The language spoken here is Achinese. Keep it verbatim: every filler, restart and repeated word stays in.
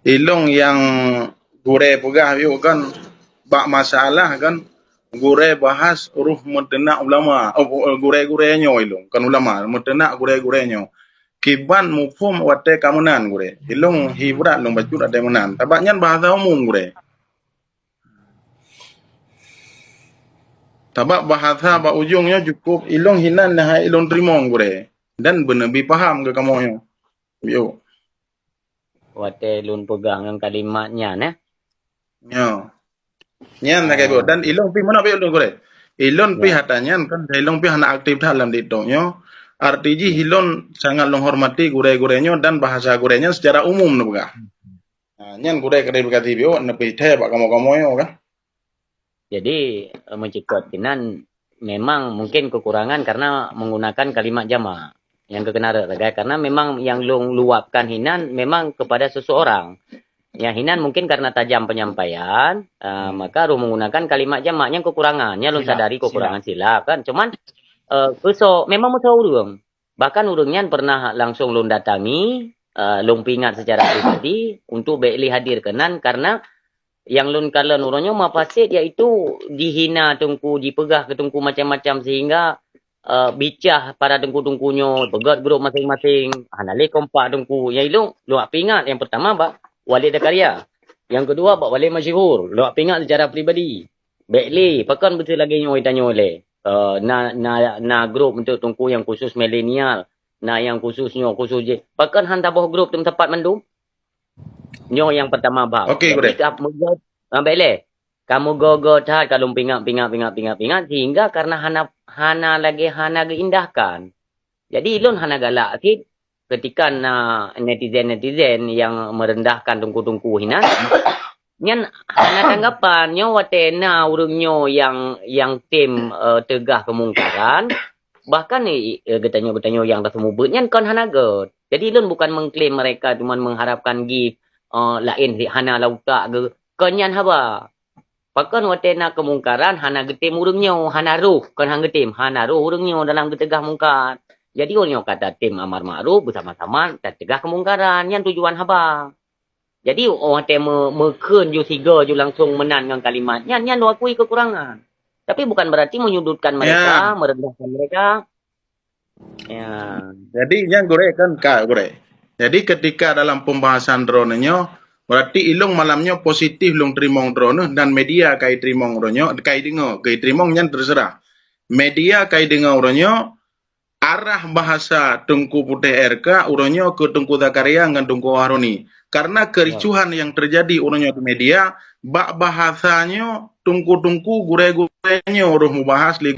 Ilong nyang gurée peugah yôh kan, bak masalah kan, gurée bahas roh meuteunak ulama, oh, oh, gurée-gurée nyoe ilong, kan ulama, meuteunak gurée-gurée nyoe. Kiban muphom watée ka meunan gurée. Ilong hi brat lôn bacut watée meunan. Sabab nyan bahasa umum gurée. Sabab bahasa bak ujong nyoe cukup ilong hinan hai ilong teurimong gurée. Dan beuneubi paham keu kamoe nyoe. Yôh. Watée lôn peugah ngon kalimat nyan, eh? Nyoe. Nyan lagée Ah. Dan ilong pih meunan pih ulôn gurée. Ilôn pih Ya. hata nyan kan, ilong pih hana aktif that lam TikTok nyoe. Arti jih ilôn sangat lôn hormati gurée-gurée nyoe dan bahasa gurée nyan secara umum neupeugah. Ha, nyan gurée keuneuk beugaséh biôh, neupeuhidai bak kamoe-kamoe nyoe kan. Jadi, eh, meucikot sinan memang mungkin kekurangan karena menggunakan kalimat jamak. Nyang keukeuna rot sagai, karena memang nyang lôn luapkan hinan memang kepada seseorang. Nyang hinan mungkin karena tajam penyampaian, eh, maka harus menggunakan kalimat jamak. Nyang kekurangan, nyang lôn Silap, sadari kekurangan silap. Silap kan. Cuman, eh, keusoe, memang meusoe ureuëng. Bahkan ureuëng nyan pernah langsung lôn datangi, eh, lôn peuingat secara pribadi untuk bék lé hadir keunan karena nyang lôn kalon uroe nyoe mafasid yaitu jihina teungku, jipeugah keu teungku macam-macam sehingga, eh, bicah para teungku-teungku nyoe peugét grup maséng-maséng, hana lé kompak teungku. Nyang ilong, lôn peuingat nyang pertama bak Walid Zakaria. Nyang keudua bak Walid Masyhur, lôn peuingat secara pribadi. Bék lé, pakon beutôi lagée nyoe tanyoe lé. Eh, na, na, na grup untuk teungku nyang khusus milenial, na nyang khusus nyoe, khusus jih. Pakon han taboh grup teumpat mandum? Nyoe nyang pertama bab. Okey, Jadi, gurée. Ka meugo-, ah, bék lé. Ka meugo-go that, ka lôn peuingat, peuingat, peuingat, peuingat, peuingat, sehingga karena hana, hana lagée hana geuindahkan. Jadi, ilôn hana galak cit ketika na netizen-netizen nyang meurendahkan teungku-teungku hinan, nyan hana tanggapan. Nyoe watée na ureuëng nyoe nyang, nyang tem, eh, teugah keumungkaran, bahkan, eh, eh, geutanyoe-geutanyoe nyang taseumeubeuet nyan kon hana gét. Jadi, ilôn bukan mengklaim mereka, cuman mengharapkan gift, eh, laén hana lam utak geuh. Kon nyan haba. Pakon watée na keumungkaran hana geutem ureuëng nyoe, hana roh, kon han geutem, hana roh ureuëng nyoe dalam geuteugah mungkar. Jadi, ureuëng nyoe ka tatem amar makruf beusama-sama tateugah keumungkaran, nyan tujuan haba. Jadi, watée me-, meukheun ju sigoe ju langsung meunan ngon kalimat nyan, nyan lôn akui kekurangan. Tapi bukan berarti menyudutkan mereka, Ya. merendahkan mereka. Ya. Jadi, nyan gurée kan ka gurée. Jadi, ketika dalam pembahasan droeneuh nyoe, berarti ilong malam nyoe positif lôn teurimong droeneuh dan media ka iteurimong droeneuh, ka ideungoe, ka iteurimong nyan terserah. Media ka ideungoe droeneuh, arah bahasa Teungku Putéh R K uroe nyoe keu Teungku Zakaria ngon Teungku Haruni. Karena kericuhan yang terjadi uroe nyoe di media, bak bahasa nyoe, teungku-teungku, gurée-gurée nyoe roh mubahas lé